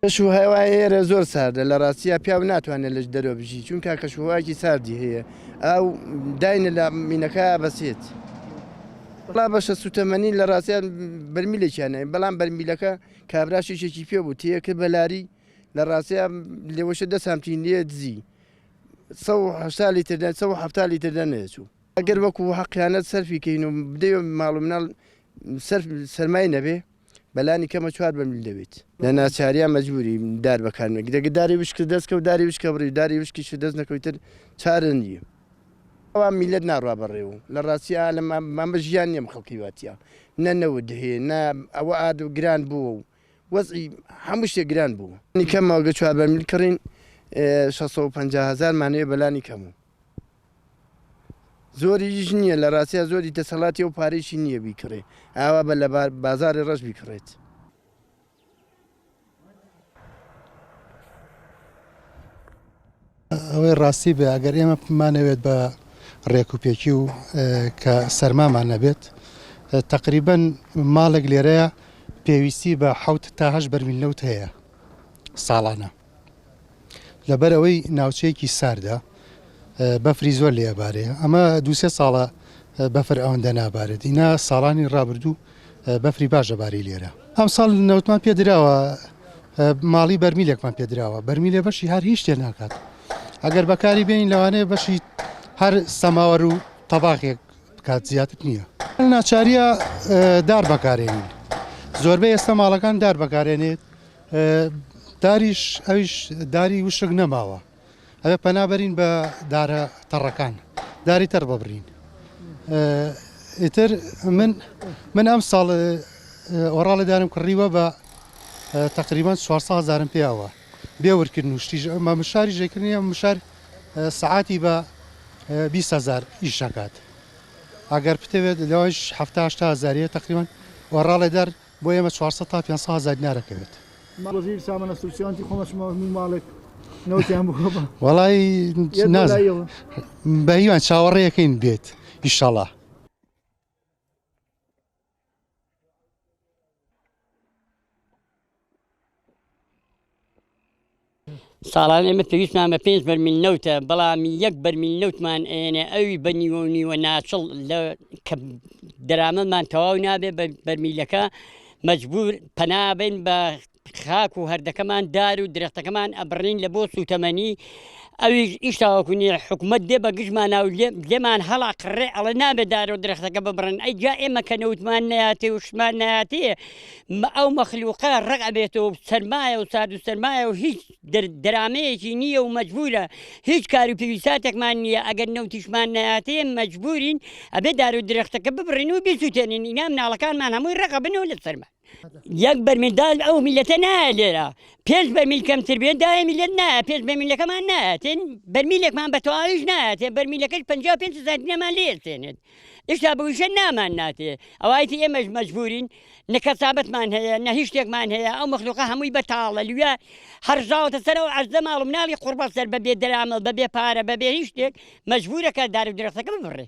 کەش و هەوای ئێرە زۆر ساردە لە ڕاستیا پیاو ناتوانێت لە دەرەوە بژی چونکە کەش و هەوایەکی ساردی هەیە ئاو داینە لە مینەکە بەسێت وەڵا بەشە سوتەمەنی لە ڕاستیا بەرمیلێکیان هەیە بەڵام بەرمیلەکە کابرا شیشێکی پێ بوو تێکرد بە لاری لە ڕاستیا لێوەشە دە سانتیم لێ دزی 180 لیتر 170 لیتر دەنەچوو ئەگەر وەکو حەقیانە سەرفی کەین و بدەی ماڵ و مناڵ سەرف سەرمای نەبێ بەلانی کەمە چوار بەرمیل دەبێت. لە ناچاریا مەجبوری دار بەکار بێنی دەگە داری وشکت دەست کەوت داری وشکە بڕی داری وشکیشت دەست نەکەوت تر چارە نییە. ئەوا میللەت ناڕوا بەڕێوە لە ڕاستیا لە مامە ژیان نییە ئەم خەڵکی واتیا نە نەوت هەیە نە ئەوە ئارد گران بووە و وەزعی هەموو شتێک گران بووە. لانی کەمەوە گە چوار بەرمیل کڕین 650 هەزارمان هەیە بەلانی کەمەوە. زۆریش نییە لە ڕاستیا زۆری دەسەڵاتی ئەو پارەیشی نییە بیکڕێ ئاوا بە لە بازاڕی ڕەش بیکڕێت. ئەوەی ڕاستی بێ ئەگەر ئێمە بمانەوێت بە ڕێکوپێکی و کە سەرمامان نەبێت تقریبن ماڵێک لێرەیە پێویستی بە حوت تا هەش بەرمیل نەوت هەیە ساڵانە. لەبەرئەوەی ناوچەیەکی ساردە بەفری زۆر لێ ئەبارێ ئەمە دوسێ ساڵە بەفر ئەوەندە نابارێت ئینا ساڵانی ڕابردوو بەفری باش ئەباری لێرە ئەم ساڵ نەوتمان پێ دراوە ماڵی بەرمیلێکمان پێ دراوە بەرمیلێ بەشی هەر هیچ تێ ناکات ئەگەر بەکاری بێنین لەوانەیە بەشی هەر سەماوەر و تەباخێک بکات زیاتر نییە ناچاریە دار بەکارێنین زۆربەی ئێستا ماڵەکان دار بەکارێنێت داریش ئەویش داری وشک نەماوە ئەبێ پەنا بەرین بە دارە تەڕەکان داری تەڕ ببرین ئیتر من من ئەم ساڵ ئۆڕاڵی دارم کڕیوە بە تقریبان 400 هزارم پێیاوە بێ ورکردن و شتیش ئەمە مشاری ژێکردنی ئەم مشار سەعاتی بە 20 هزار ئیش دەکات ئەگەر بتەوێت لەوەش 70 هزاریە تقریبان ئۆڕاڵێ دار بۆ ئێمە 400 تا 500 هەزار دینار ئەکەوێت. وەزیر سامانە سوسیانتی خۆمە شما هەموو ماڵێک نەوتیان بۆ بە وەڵای نازانم بە هیوان چاوەڕێیەکەین بێت ئیشەڵا. ساڵانە ئێمە پێویستمان بە پێنج بەرمیل نەوتە بەڵام یەک بەرمیل نەوتمان ئێنێ ئەوی بە نیوە و نیوە ناچڵ لە کە دەرامەتمان تەواو نابێ بە بەرمیلەکە مەجبور پەنابین بە خاک و هەردەکەمان دار و درەختەکەمان ئەبڕین لە بۆ سوتەمەنی ئەویش ئیش تاوەکو نییە حکومەت دێ بە گژمانا و لێمان هەڵا قڕێ ئەڵێ نابێ دار و درەختەکە ببڕن ئەی جا ئێمە کە نەوتمان نەیاتێ و شتمان نەیاتێ ئەو مەخلوقە ڕق ئەبێتەوە و سەرمایە و سارد و سەرمایە و هیچ دەرامەیەکی نییە و مەجبورە هیچ کار و پێویستاتێکمان نییە ئەگەر نەوتیشمان نەیاتێ مەجبورین ئەبێ دار و درەختەکە ببڕین و بیسوتێنین ئینا مناڵەکانمان هەمووی ڕق ئەبنەوە لە سەرما. یەک بەرمیل دال ئەو میلەتە نایە لێرە پێنج بەرمیل کەمتر بێت دایە میلەت نایە پێنج بەرمیلەکەمان نایەتێن بەرمیلێکمان بە تەواویش نایەتێ بەرمیلەکەش 55 هەزار دینارمان لێ ئەستێنێت ئێستا بەویشە نامان ناتێ ئەوایتی ئێمەش مەجبورین نە کەسابەتمان هەیە نە هیچ شتێکمان هەیە ئەو مەخلوقە هەمووی بەتاڵە لویا هەرژاوەتە سەر ئەو عەرزە ماڵ و مناڵی قوڕبەسەر بە بێ دەرامەت بە بێ پارە بە بێ هیچ شتێک مەجبورەکە دار و درەختەکە ببڕێ.